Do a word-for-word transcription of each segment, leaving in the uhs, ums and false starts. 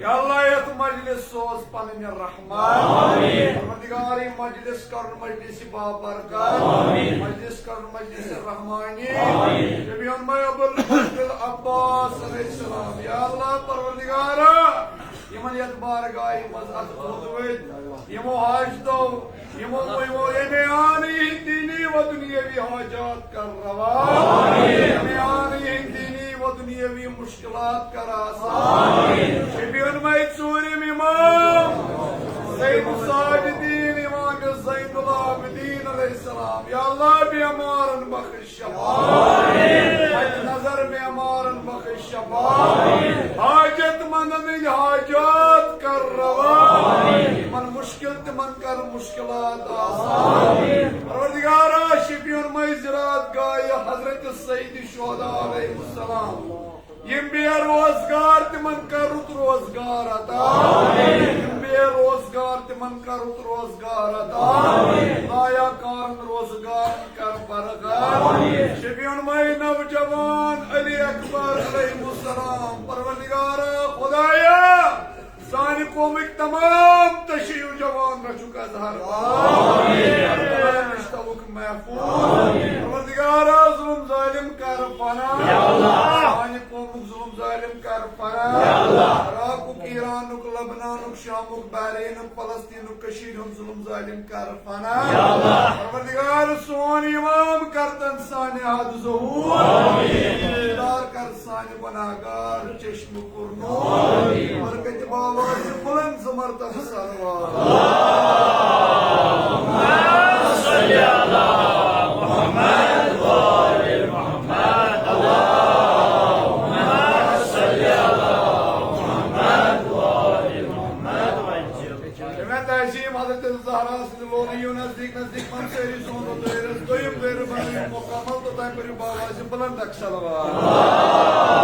یا اللہ، یتھ مجلس سوز پنٕنۍ رحمت۔ آمین۔ پروردگار، یہِ مجلس کرُن مجلس بابرکت۔ آمین۔ مجلس کرُن مجلس رحمانی۔ آمین۔ شفیع المے ابو الفضل عباس علیہ السلام۔ یا اللہ، پروردگارا، یِمن یتھ بارگاہہِ منٛز اتھ کھوتمُت، یِمو حاجتو، یِمو، یِمو، ییٚمہِ آنہٕ یِہنٛدۍ دینی و دُنیٲوی حاجات کر روا۔ آمین۔ ییٚمہِ آنہٕ یِہنٛدۍ دینی و دُنیٲوی مشکلات کر آسان۔ آمین۔ شفیع المے ژوٗرِم امام، زین الساجدین، امام زین العابدین علیہ السلام۔ یا اللہ، بیمارن بخش شفا۔ آمین۔ نظر بیمارن بخش شفا۔ آمین۔ حاجت مندن ہٕنٛدۍ حاجات کر روا۔ آمین۔ یِمن مشکل، تِمن کر مشکلات آسان۔ آمین۔ پروردگارا، شفیع المے زیارت گاہ حضرت سید شہداء علیہ السلام۔ یِم بے روزگار، تِمن کر رُت روزگار عطا۔ آمین۔ یِم بے روزگار، تِمن کر رُت روزگار عطا۔ آمین۔ ضایع کارن روزگار کر برابر۔ آمین۔ شفیع المے نوجوان علی اکبر علیہ السلام۔ پروردگارا خدایا، سانہِ قومٕکۍ تمام تشیع و جوان رچھُکھ از ہر بلا۔ آمین۔ نِش تھاوُکھ محفوظ۔ آمین۔ پروردگارا، ظلم ظالم کر فنا۔ یا اللہ۔ سانہِ قومُک ظلم ظالم کر فنا۔ یا اللہ۔ عراقُک، ایرانُک، لبنانُک، شامُک، بحرینُک، فلسطینُک، کٔشیٖرِ ہُنٛد ظلم ظالم کر فنا۔ یا اللہ۔ پروردگار، سون امام کر تن سانہِ حد ظہور۔ آمین۔ دار کر سانہِ گناہگار چشم پر نور۔ آمین۔ برکت بابا سٕنٛدِ بلند زمر تک صلوات۔ جمع تعظیم حضرت زہرا سٕنٛدِ لولہٕ یِیِو نزدیٖک نزدیٖک، پنٛژٲہِم سون دٲیرس دوٚیِم دٲیرٕ بنٲیِو مکمل تہٕ تۄہہِ کٔرِو بابا سٕنٛدِ بلند تک صلوات۔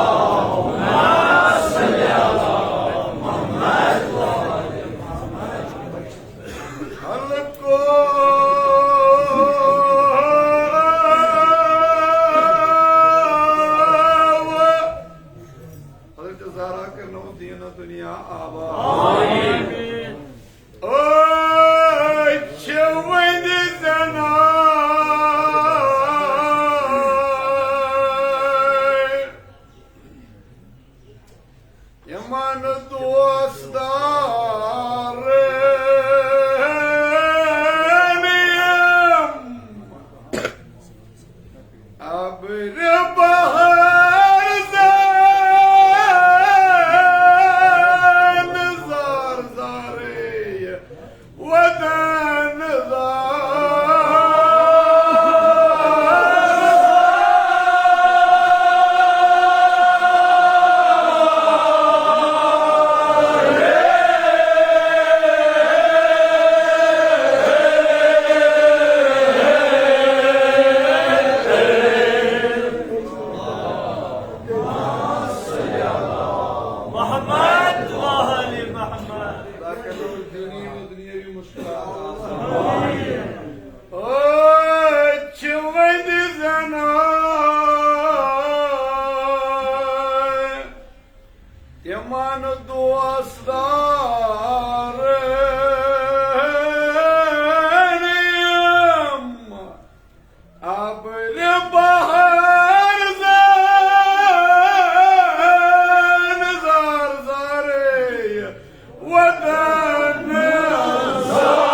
حضرت زہرا کرنو دین و دنیا آباد۔ آمین۔ أسۍ چھِ وۄنۍ زنان یِمن دوستدارن یِم ابرِ بہار زن زار زارے وطن زار۔ محمد و آل محمد۔ أسۍ چھِ وۄنۍ زنان تِمن دوستدارن یِم ابرِ بہار زن زار زارے وطن زار۔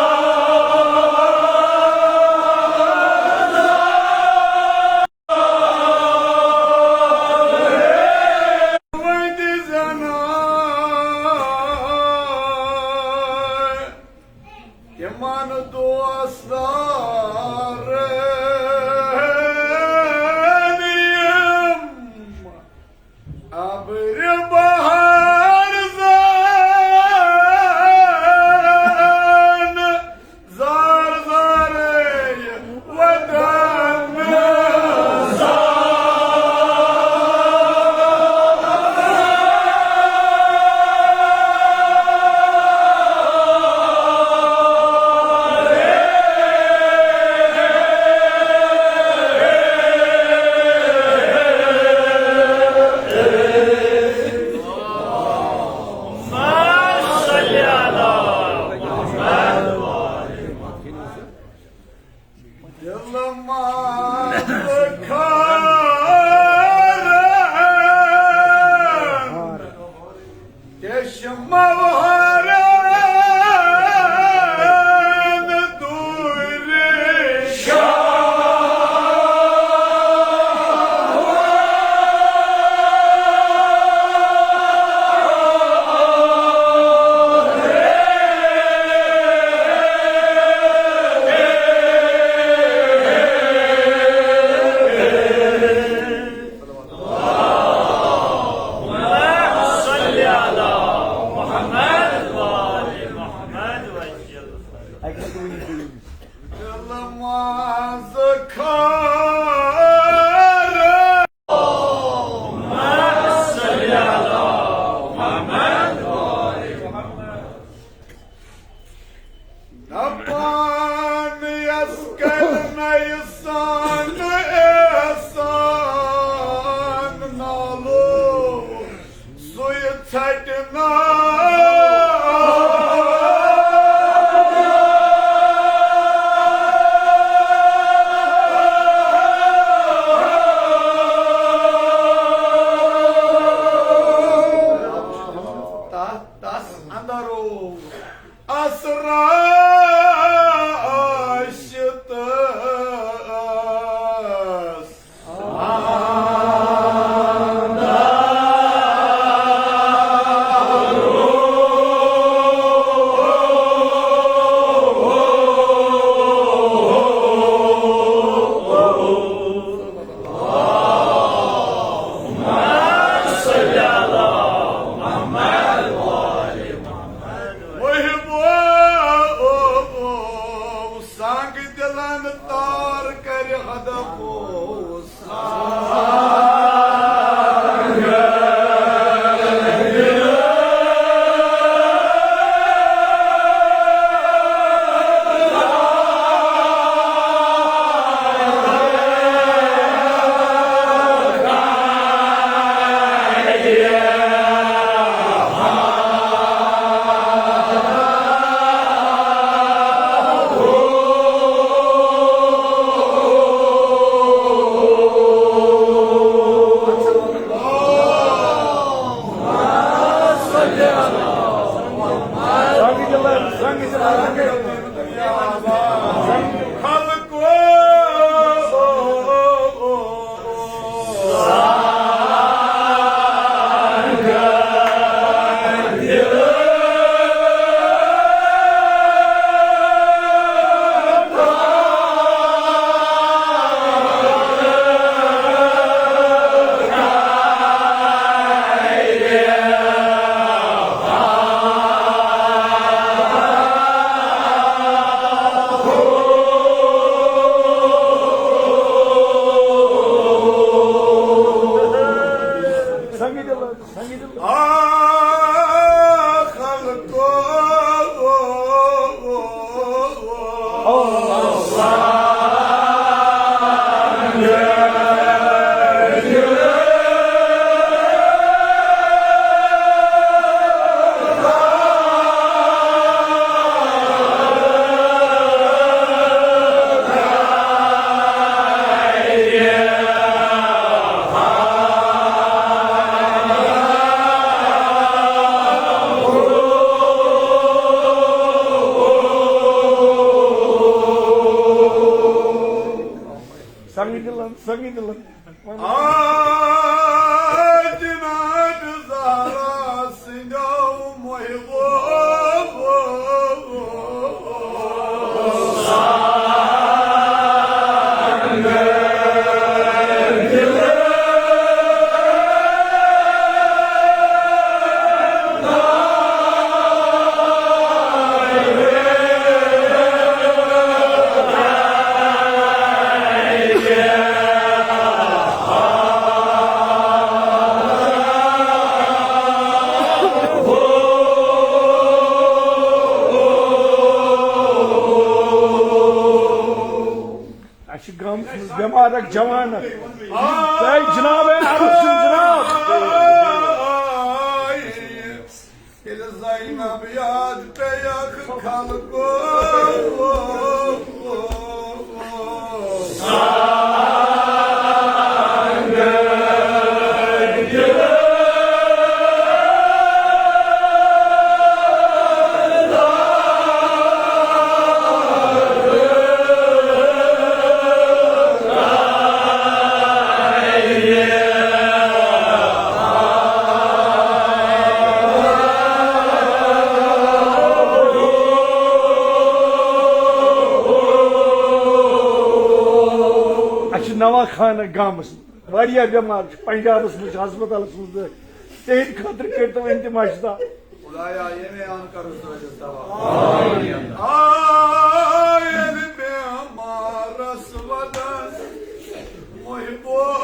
وۄنۍ زنان تِمن دوستدارن یِم ابرِ بہار زن ماہرن دوٗرِ شاہ۔ اللهم صل على محمد وآل محمد وسلم. دل منٛز خار۔ اللهم صل على محمد وآل محمد. دپان یس کرِ نہٕ احسان احسان نالو، سُے ژھٹہِ نار۔ تس اندر اوس اسرار عاشق۔ محبو سنگ دلن تار کرِ ہدفو۔ سنگی دل، سنگی دل۔ آ خلقو۔ سنگی دلن، سنگی دلن۔ آ جناب زہرا سٕنٛدیو محبو۔ اَسہِ چھِ گامَس منٛز بٮ۪مار اَکھ جوان اَکھ۔ اے جناب، اے عرض چھُ جناب۔ ییٚلہِ زینب یاد پیٚیَکھ خلقو۔ خانہ گامس منٛز واریاہ بٮ۪مار چھِ، پنجابس منٛز چھِ ہسپتالس منٛز دٲخل۔ تِہنٛدِ خٲطرٕ کٔرۍتو انتظام۔ خدایا، ییٚمے اَنہٕ کَرُس دٲدِس دوا۔ آ، ییٚلہِ بٮ۪مارَس وَدَن محبوب۔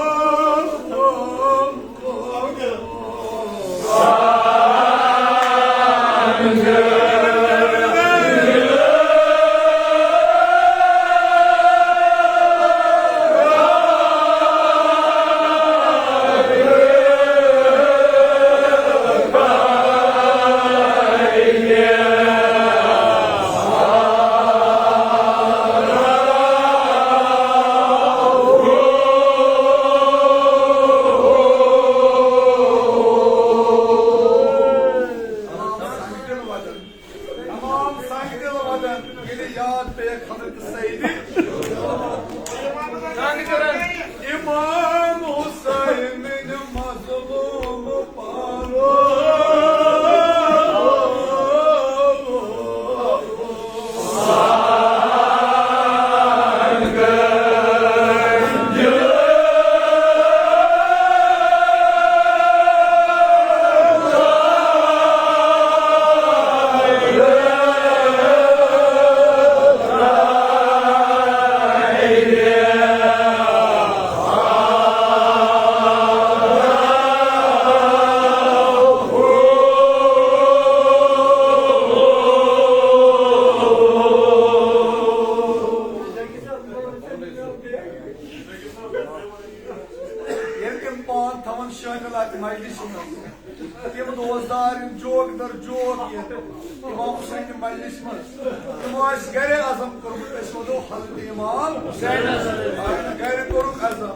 تمام سنگ دل ودن، ییٚلہِ یاد پیٚیَکھ حضرت سید امام حسین مظلوم پانو۔ ییٚلہِ تِم پان تھاوان شٲمِل اَتھ مجلسہِ منٛز، تِم دوستدار یِم جوک در جوک یِن امام حسین مجلسہِ منٛز، تِمو آسہِ گرے عزم کوٚرمُت، أسۍ وَنو حضرت امام حسین۔ گرِ کوٚرُکھ عزم۔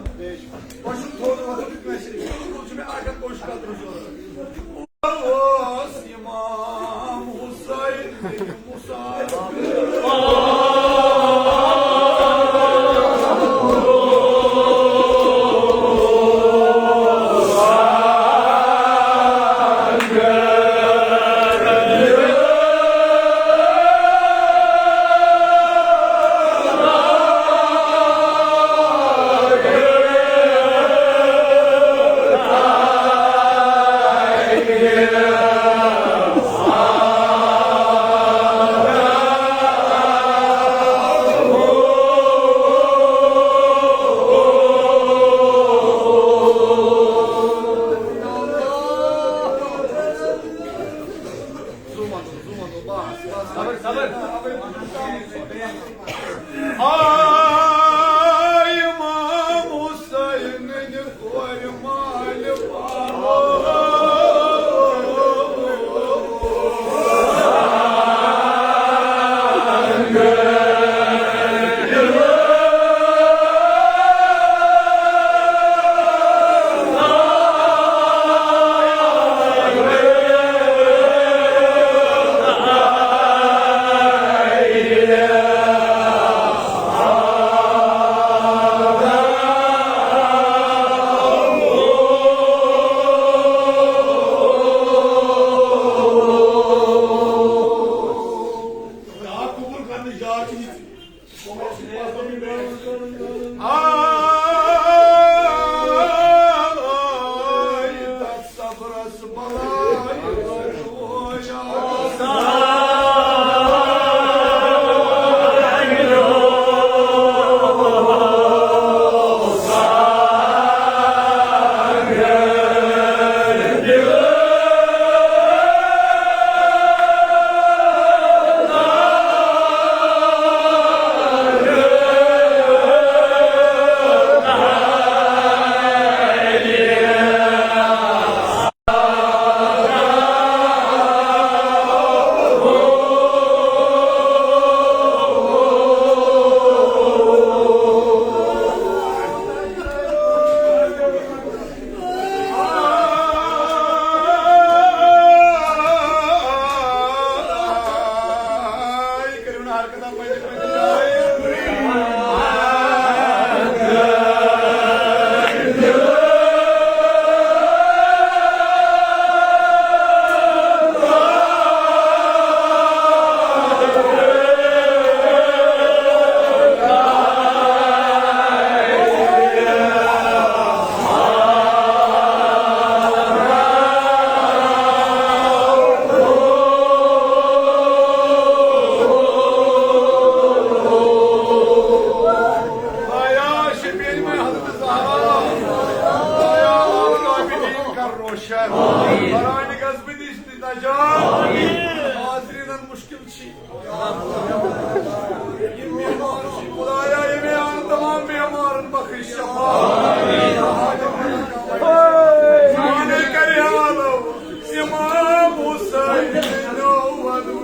وۄنۍ چھُنہٕ تھوٚد وۄتھُن کٲنٛسہِ۔ بِلکُل چھُ مےٚ اَکھ ہَتھ کوٚش قطرٕ ضروٗرت۔ اوس امام حسین آ امام حسین نہِ کورِ مالہِ پالو۔ نجات۔ حاضرینن مشکل چھ۔ یم بیمار چھ، خدایا، یم آن تمام بیمارن بخش شفا۔ سانے کرے عالم امام حسین نو ونو۔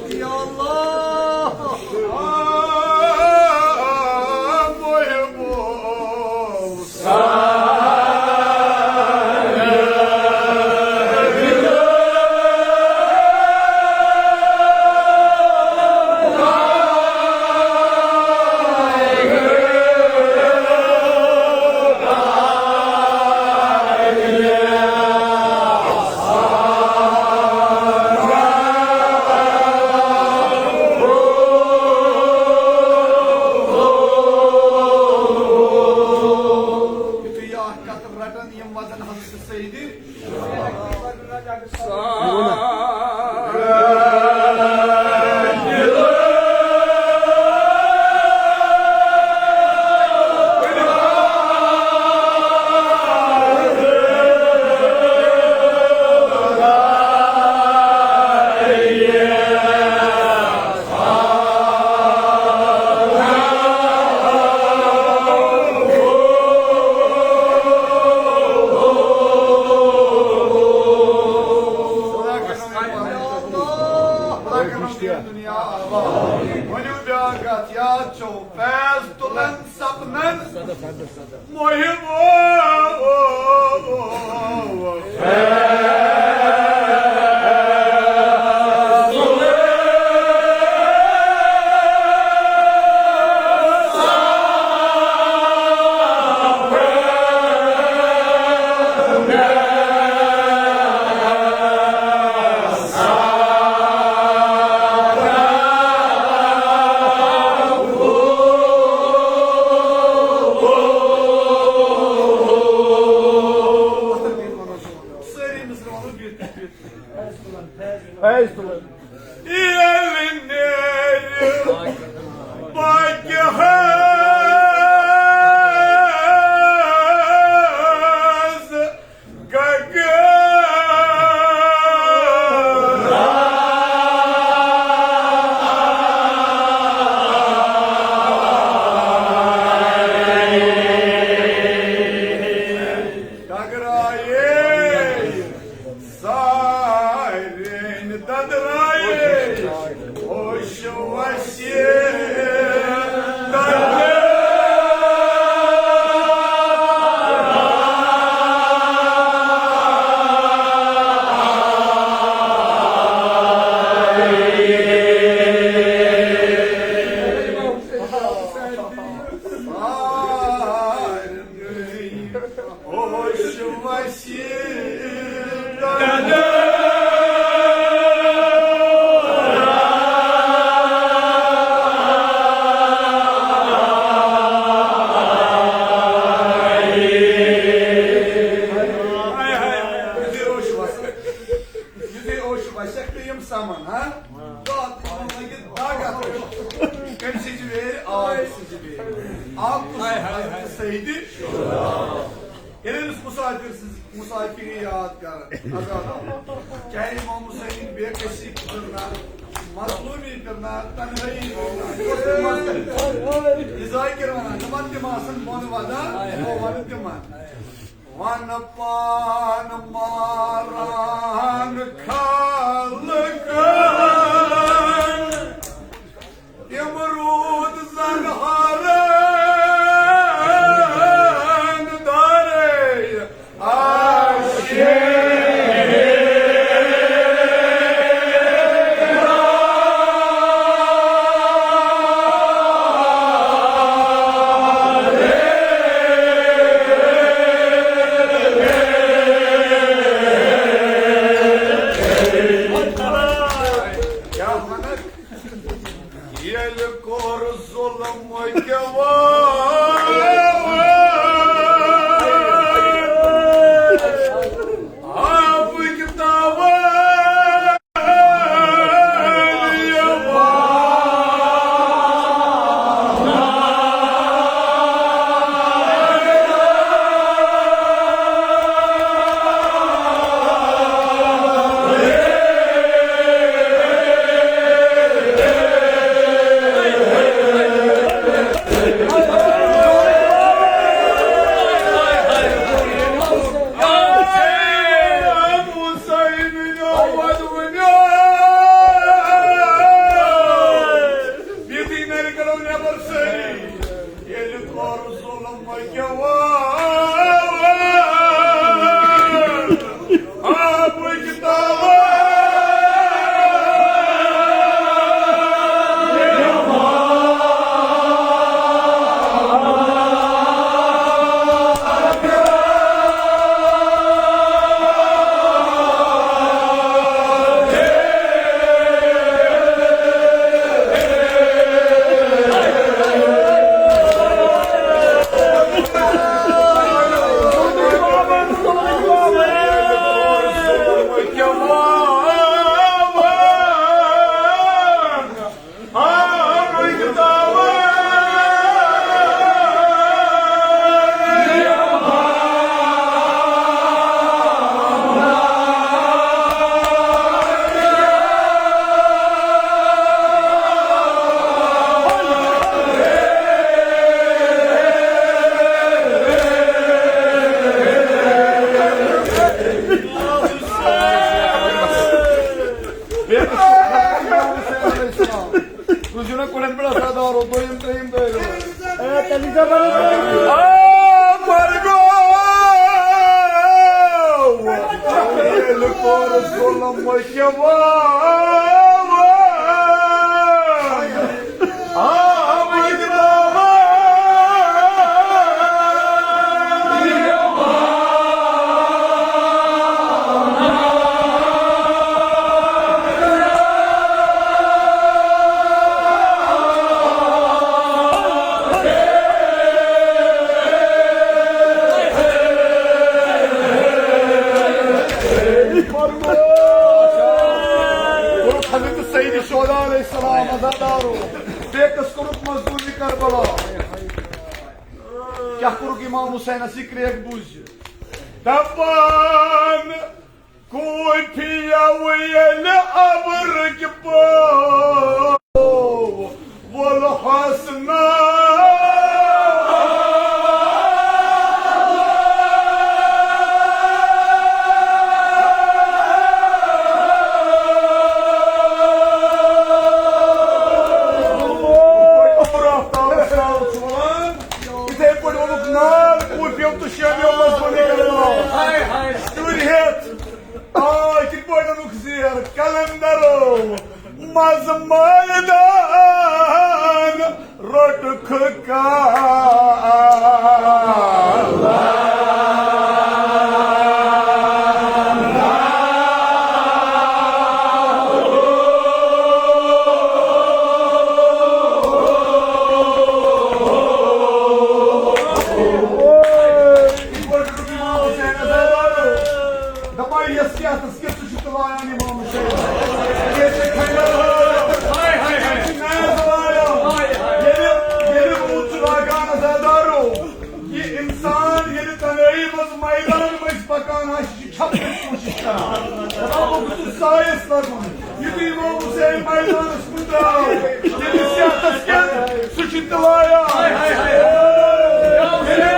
یا اللہ۔ یُتھُے یہِ اکھ کتھ رٹن یِم وزن حضرت سیدی۔ دُنیا آباد۔ ؤنِو بیٛاکھ کتھ، یاد چھو، فیض تُلن سپنن محبو۔ سٲری مِصرٕ وَنو بِہِتھ، بِہِتھ۔ فیض تُلُن۔ ییٚلہِ نیرِ باقی حظ گگرا۔ گگرایے سارنۍ ددرایے ہوش وسیع۔ ہوش وسیع۔ یُتھُے اوش وسکھ، یُتھُے اوش وسکھ تہٕ یِم سَمَن، ہا؟ تہٕ اَتھ یِمَن لٔگِتھ دَگ اَتھ اوشَس۔ کٔمۍ سٕنٛزِ ویرِ؟ آے سٕنٛزِ ویرِ۔ آو کُس؟ حضرت سیدِ۔ ییٚلہِ أمِس مُسافِر سٕنٛز مُسافِری یاد کَران، عذاب۔ چاہے امام حسین بے کسی پھرنا، مظلومی پھرنا، تنہائی پھرنا، یہِ ذاکر وَنان، دَپان تِم آسَن بۄن وَدان، بہٕ وَنہٕ تِمَن۔ وَن پان ماران خلقن، تِم روٗد زن ہرن دارے عاشق۔ روٗزِو نا کُلٮ۪ن پٮ۪ٹھ آسان دارو، دوٚیِم ترٛیٚیِم دٲرِو۔ اے، تیٚلہِ چھُ زبردست۔ آ، مَرگو! ییٚلہِ کوٚر ظُلم کہِ واو۔ کوٚرُکھ حضرت سید شہداء علیہ السلام عزادارو۔ بیٚکِس کوٚرُکھ مزدوٗری کربلا۔ کیٛاہ کوٚرُکھ امام حسینس یہِ کرٛیک بوٗزِتھ؟ دپان، کوٗفیو ییٚلہِ ابرٕکۍ پٲو وُل حسنہ۔ یِتھَے پٲٹھۍ ووٚنُکھ نار کوٗفیو تہٕ شٲمیو منٛز ووٚنُکھ نار۔ شُرۍ ہٮ۪تھ آے کِتھ پٲٹھۍ ووٚنُکھ زیر قلندرو منٛز مٲدان روٚٹُکھ کالا۔ دپان یس کیٛاہ تس کیٛاہ ژٕ چھُکھ تُلان امام حسین۔ ییٚلہِ، ییٚلہِ روٗد چھُ لاگان عزادارو، یہِ انسان ییٚلہِ تنہٲیی منٛز میدان مٔنٛزۍ پکان آسہِ، یہِ چھُ چھپنٕچ کوٗشش کران۔ دپان بہٕ گوٚژھُس سایس لگُن۔ یُتھُے امام حسین میدانس کُن درٛاو، تٔمِس صحتس کیٛاہ، سُہ چھُ تِلایان۔ ییٚلہِ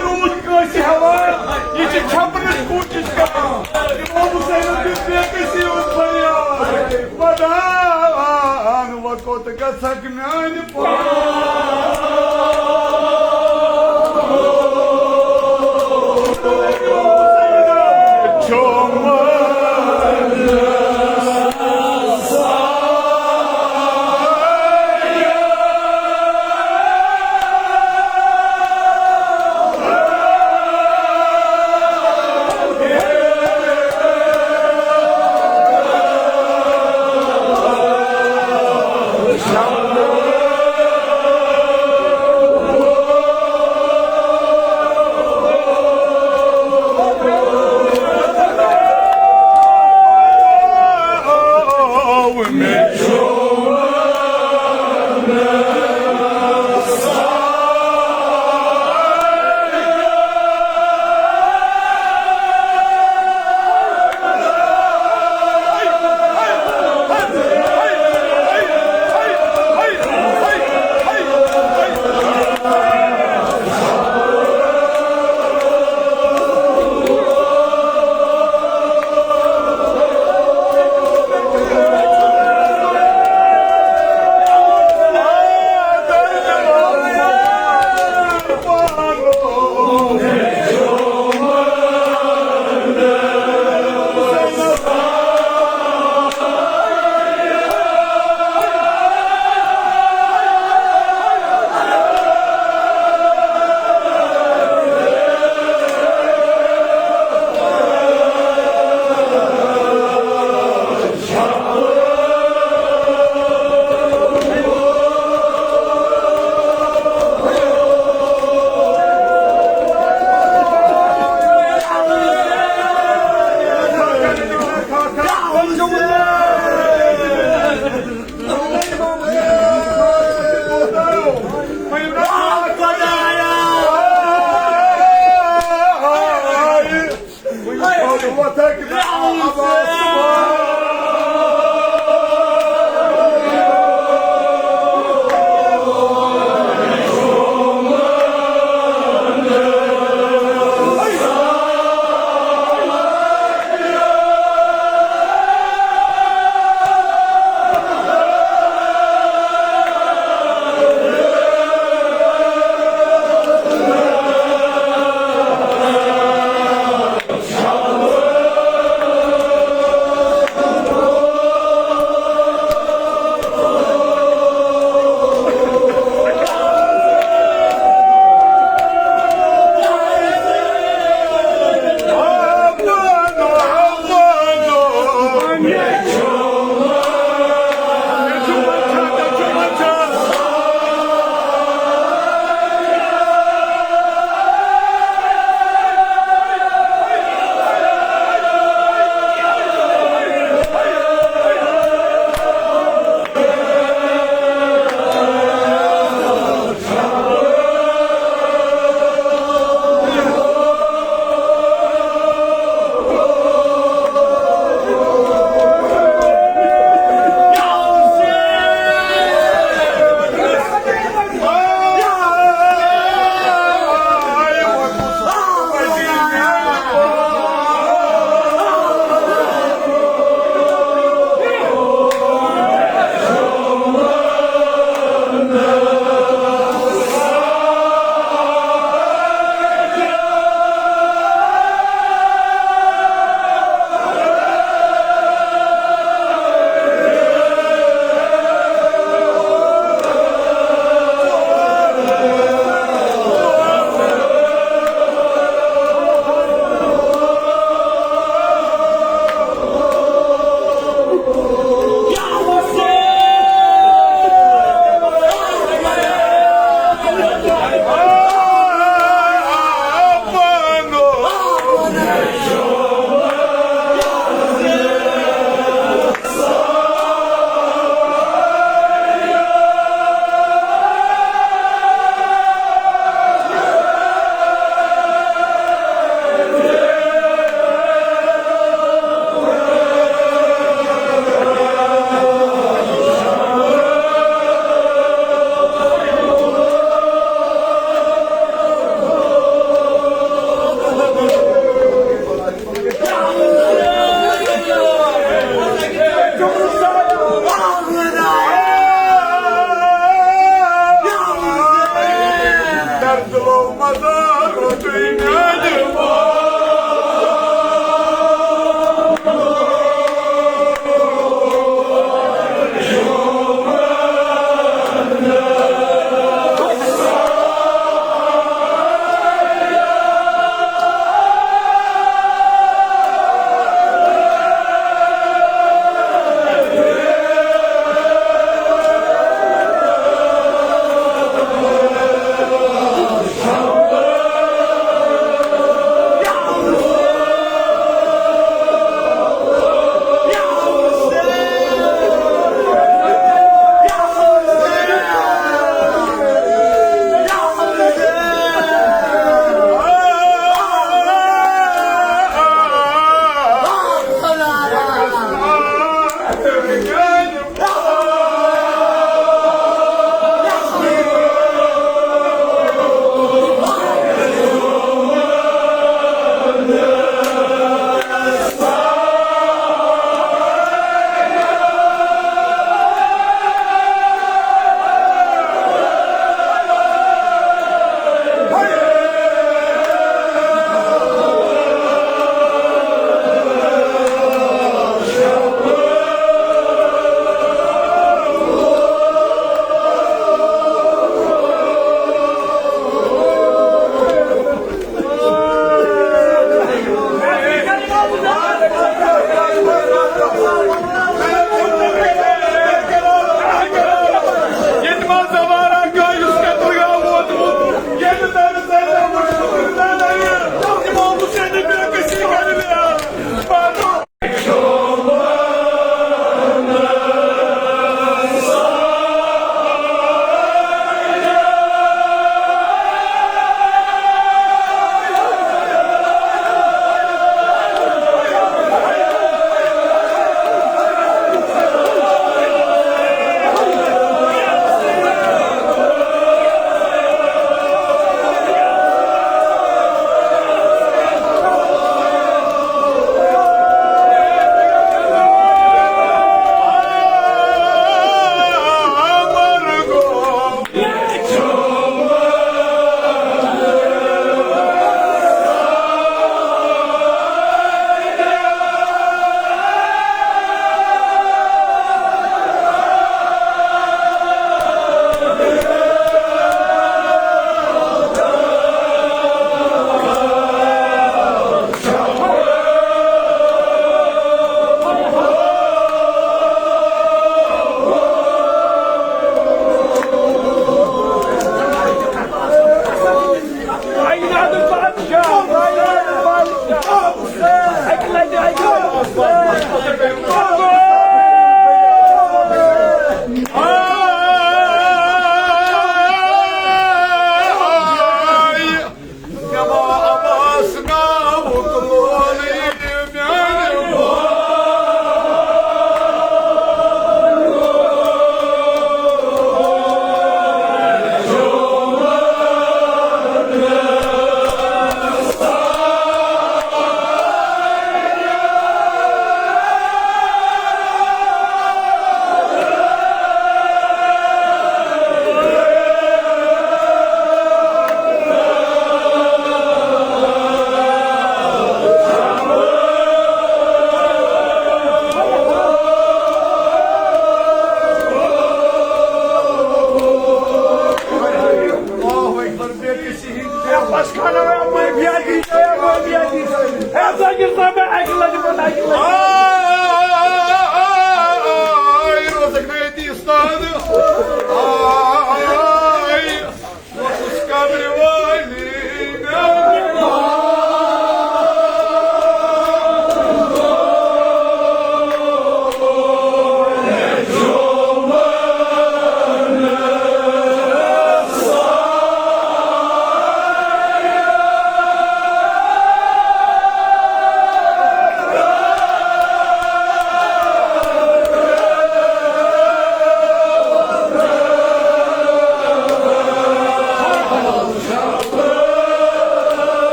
روٗد کٲنٛسہِ ہٮ۪وان، یہِ چھِ چھپنٕچ کوٗشِش کران۔ امام حسینن دیُت بے کسی ہُنٛد فریاد۔ ودان وۄنۍ کوٚت گژھکھ میانہِ پان۔ اَکہِ لَٹہِ پَتہٕ اَکہِ لَٹہِ۔ آے، روزَکھ نہٕ ییٚتی اُستاد۔ آے، ووتُس قبرِ وٲلۍ۔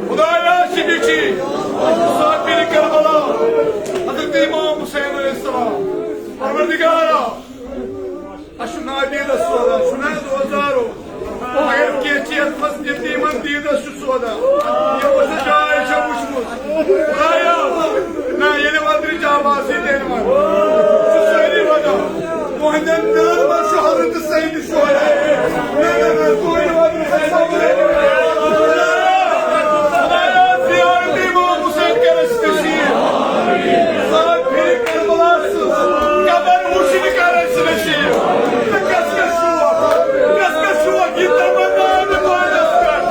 خدایا، شفیع چھی، مسافر کربلا، حضرت امام حسین علیہ السلام۔ پروردگارا، اَسہِ چھُ نادیٖدَس سودا، چھُنہٕ حظ اوزارو؟ مگر کینٛہہ چھِ یَتھ منٛز تِم تہِ یِمَن دیٖدَس چھُ سودا۔ یہِ وٕچھ جاے چھےٚ وٕچھمٕژ۔ خدایا، نہ، ییٚلہِ وَدرٕچ آواز یی تیٚلہِ وَن۔ چھُ سٲری وَدان۔ تُہٕنٛدٮ۪ن دِلَن منٛز چھُ حضرت سید شہدا۔ نہ، نہ، نہ، تُہٕنٛدِ وَدرٕ چھُ سورُے۔ خدایا، زیارت امام حسین کر اَسہِ نصیب۔ زیارت کربلا سٕنٛز قبر وٕچھِنۍ کر اَسہِ نصیب۔ تہٕ کس کس شوق، کس کس شوق یہِ تمنا مےٚ پانس پٮ۪ٹھ۔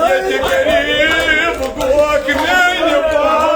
ییٚتہِ غریٖب گوکھ میٛانہِ پاے۔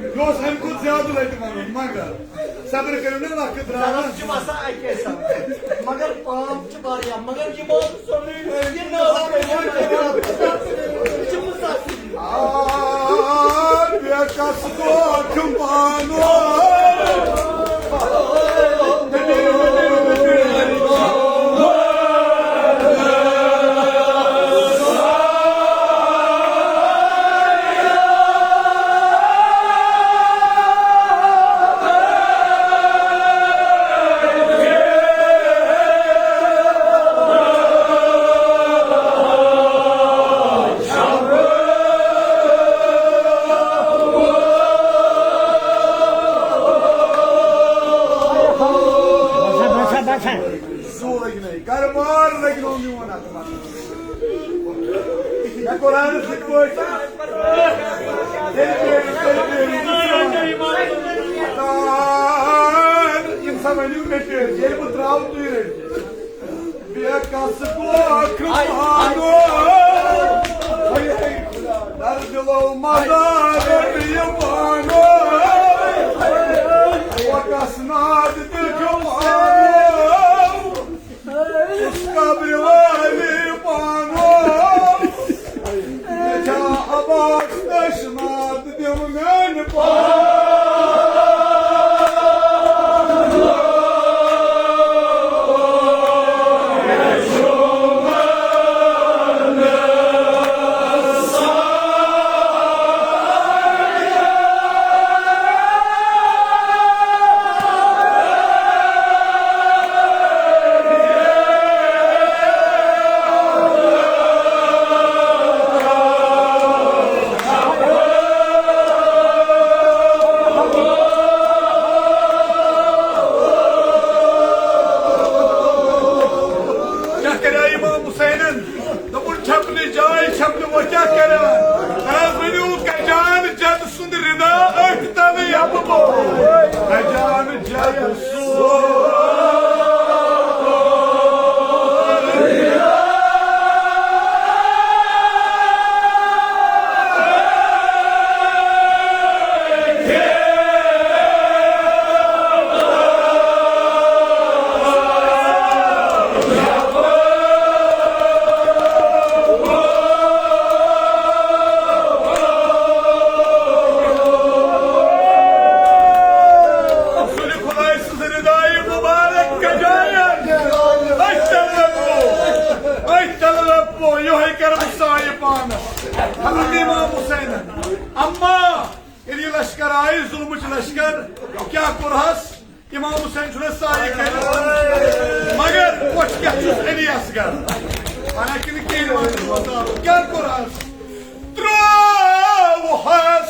یہِ اوس اَمہِ کھۄتہٕ زیادٕ لَٹہِ وَنُن، مگر صبر کٔرِو نا، وقت درٛاو۔ ضرب چھِ وَسان اَکے ساتہٕ، مگر پام چھِ واریاہ، مگر یہِ ما، یہِ نہٕ، یہِ چھِ مُسافِر۔ آ، بے کس دۄکھ پانو۔ سُہ لٔگۍ نَے، کارٕبار لٔگۍ نہٕ میون اَتھ منٛز۔ مےٚ کوٚر عرض یِتھ پٲٹھۍ۔ تیٚلہِ پیٚیہِ، تیٚلہِ پیٚیہِ۔ یِم سا ؤنِو مےٚ پیٚیہِ، ییٚلہِ بہٕ ترٛاوٕ تُہۍ رٔٹِو۔ بے کس دۄکھ پانو۔ در دِلو مزار یہِ پانو۔ بے کس ناد دِکھ پانو۔ اس قبر والی پانو۔ مےٚ چھا عباس نش ناد دِم میانہِ پانو۔ حضرت امام حسین۔ اما ییٚلہِ یہِ لشکر آیہِ، ظلمٕچ لشکر، کیٛاہ کوٚرہس؟ امام حسین چھُنہٕ سایہِ کٔرِتھ، مگر پوچھ کیٛاہ چھُس علی اصغر؟ حالانکہ نہٕ کِہیٖنۍ وَنُن وۄتاو۔ کیٛاہ کوٚرہس؟ ترٛووہس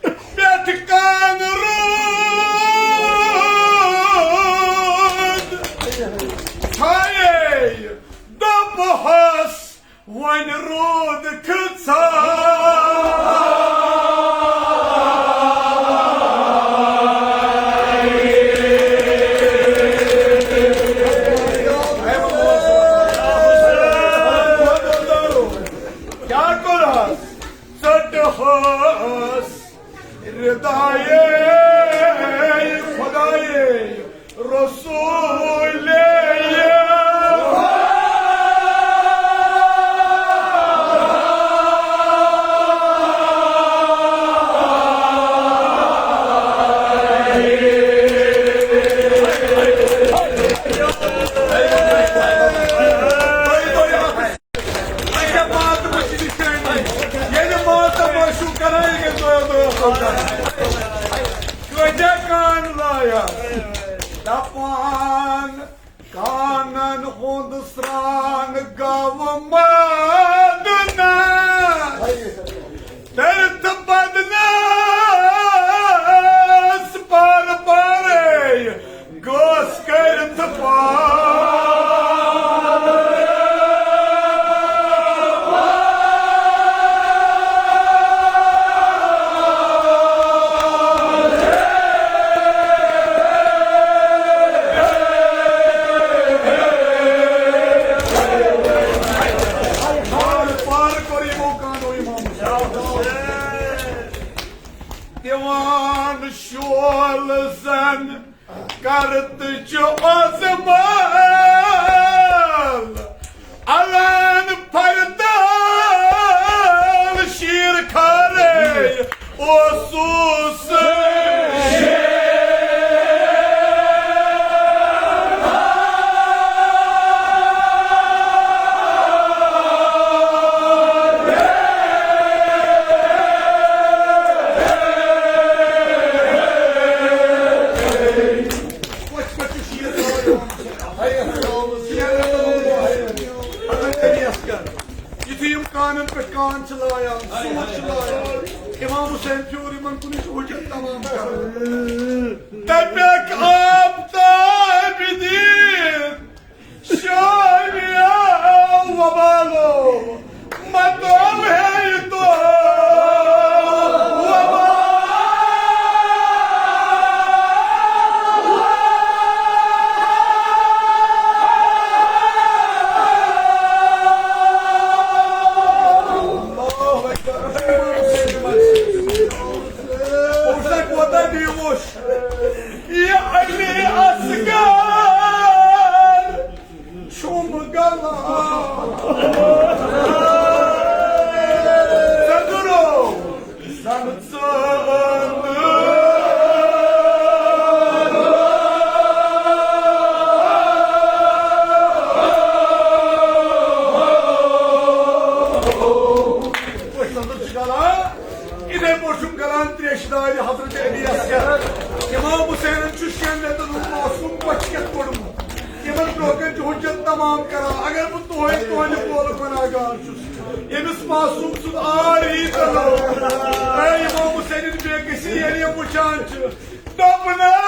پٮ۪ٹھ کان روٗد، تھایے دوٚپہس، وۄنۍ روٗد کھٕژان۔ کیٛاہ کوٚرہس؟ ژٔٹہس ردایے خدایے رسولے۔ اچھا، ماتہٕ مٔشِد نِشٲنی۔ ییٚلہِ ماتہٕ مٔشِد کران، یہِ گژھِ دۄیو دۄیو سۭتۍ کران۔ کۭتیٛاہ کان لایان۔ دپان، کانن ہُنٛد سرٛان گوٚو مٲدنس۔ تٔرۍ تہٕ بدنس پار پارے۔ گوس کٔرِتھ پان۔ پار کوٚر یِمو کانو یِمو۔ دِوان شول زن کرتہٕ چھُ آزمال، الان پردال شیر خارے اوسُس۔ یُتھُے یِم کانن پٮ۪ٹھ کان چھِ لایان، سوٗر چھِ لایان، امام حسین پھیوٗر یِمن کُن، یہِ چھُ حجت تمام کران۔ دپیکھ آفتاب دین شامیا وبالو، متو ہے تو وبال۔ اللہ اکبر۔ کوتاہ بیہوش۔ یہِ علی اصغر چھُم گلان۔ ژےٚ درٛاو زن ژٕ۔ یِتھے پٲٹھۍ چھُم گلان تریشہِ دارِ حضرت علی اصغر۔ امام حسینن چھُ شٮ۪ن رٮ۪تن ہُنٛد معصوم بچہِ کٮ۪تھ کوٚڑمُت۔ یِمن برونٛہہ کنہِ چھُ حجت تمام کران۔ اگر بہٕ تُہنٛدِ، تُہنٛدِ قولُک گناہگار چھُس، ییٚمِس معصوم سُنٛد آر یی تلو۔ اے امام حسینٕنۍ بے کسی ییٚلہِ یِم وٕچھان چھِ، دوٚپنَس،